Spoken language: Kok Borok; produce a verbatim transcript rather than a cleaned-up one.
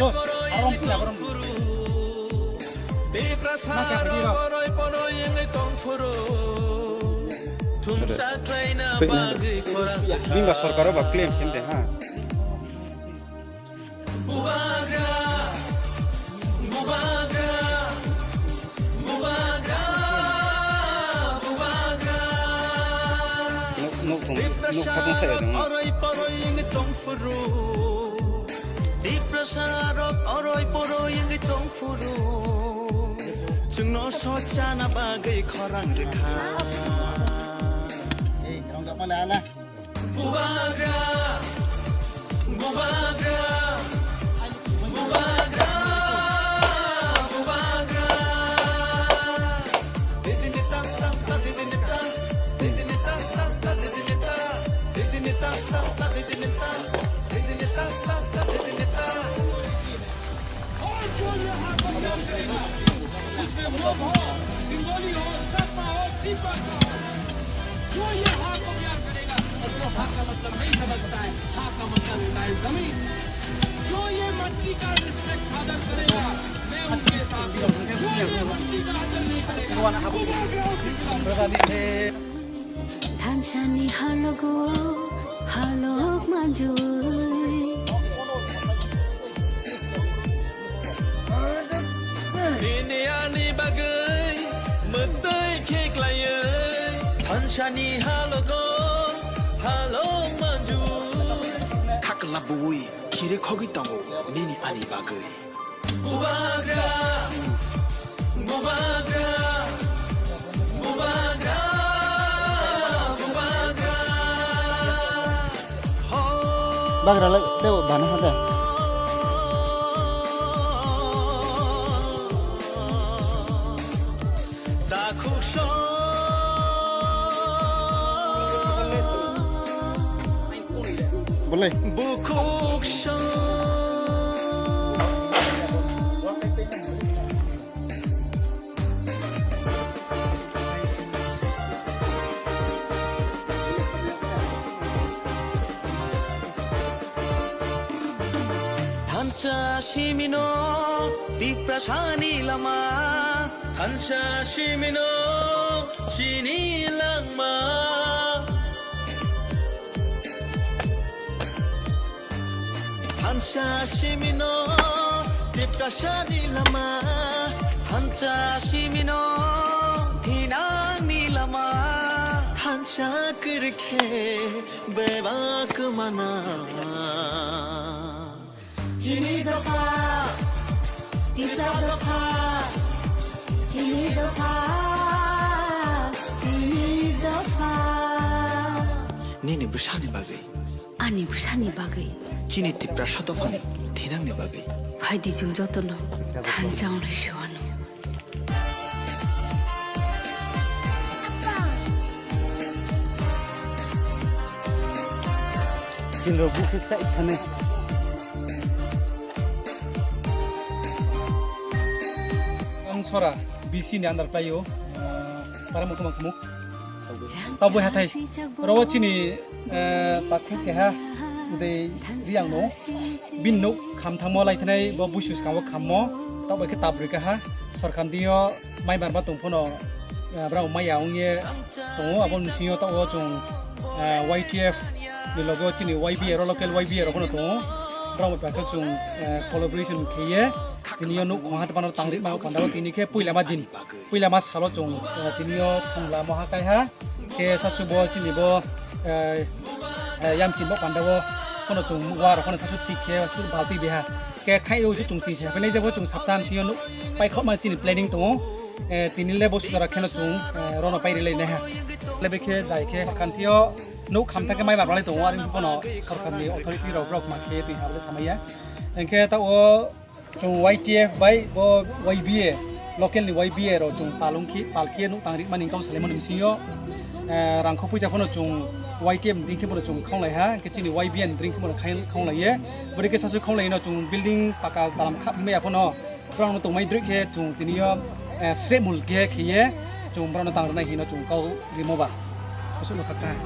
Lo, arong pula, arong pula. Bini ba sorkar ba claim khen de, ha. Bubagra, bubagra, bubagra, bubagra. Nok, nok tong, nok khatong sa ya dong. Oroi poroi wngwi tongphuru. Tiprasa rok oroi poroi wngwi tongphuru. Chwngno sochana bagwi khorang rwkha. Bubagra, bubagra, bubagra, bubagra. Didini tam tam ta, didini tam, didini tam tam ta, didini ta, didini tam tam ta, didini ta, didini tam tam ta, didini ta. और जो ये हाथ को प्यार करेगा, उसमें वो हो, हिंगोली हो, चकमा हो, तिब्बत का हो, जो ये हाथ को प्यार करेगा, वो हाथ का मतलब नहीं समझता है, हाथ का मतलब होता है जमीन। जो ये मट्टी का रिस्पेक्ट आदर करेगा, मैं उनके साथ हूँ। जो ये मट्टी का आदर नहीं करेगा, वो मैं उनके खिलाफ। Thansani halogo halok manjui. Bini ani bagwi mwtwi khe klaiwi. Thansani halogo halok manjui. Khakla bui khiri khogwi tongo nini ani bagwi. Bubagra, bubagra, bubagra, bubagra. Ho. Bagra le tebo bana hade. Takhuk song. Boleh. Bukhuk song. Thansa simino Tiprasani lama. Thansa simino chini langma. Thansa simino Tiprasani lama. Thansa simino thinangni lama. Thansa kwrwikhe bebak mana. Chini dopha, Tipra dopha, chini dopha, chini dopha. Nini bwsani bagwi. Ani bwsani bagwi. Chini Tiprasa dophani thinangni bagwi. Phaidi chwng jotono thansa wngwi sewano. Chini rok bukhuk chai thani. Ang sora B C ni under playo. Para mukuma kumuk. Tabwi hathai. Oro chini, eh, takhuk keha de riang no. Bin nuk kham thangmo lai thanai bo busus kamo khammo. Tabwi khe tabwi kaha. Sorkar dio mai barba tong phono, eh, brao mai ya ong ye tongo. Abo ni singyo tabwi chwng, eh, Y T F ni logo chini Y B A ro local Y B A ro phono tongo. Brao bai khe chwng, eh, collaboration khe ye. Tini yo nuk khong hat pano tangri ma panda tini khe puila ma din. Puila ma salo chwng, eh, tini yo thongla moha kaiha. Khe sasu bo chini bo, eh, eh, yam chini bo panda bo kono chwng wa rok kono sasu thik khe sur balti biha. Khe khai yo chwng ching se. Bini je bo chwng sapta am sio nuk pai khok ma chini planning tongo. Eh, tini le bo sujara kheno chwng, eh, rono pai rilai naiha. Lebe khe jai khe kantio nuk khamta khe mai ma balai tongo ari kono sorkar ni authority rok rok ma khe twi habole samaya. Engkhe ta o Chwng Y T F bai bo Y B A, local ni Y B A rok chwng palung khi, pal khiye nuk tang rik mani kau salai mani bisingo, eh, rang khok puisa phano chwng Y T F ni dring khe bono chwng khong lai ha, khe chini Y B A ni dring khe bono khai-, khong lai ye. Bwrwi khe sasu khong lai no chwng building paka dalam kha maya phano, borok no tongmai droi khe chwng tini yo, eh, srep mul khe khiye chwng borok no tang rwnai hino chwng kau rimo ba. Kusu no khatsa.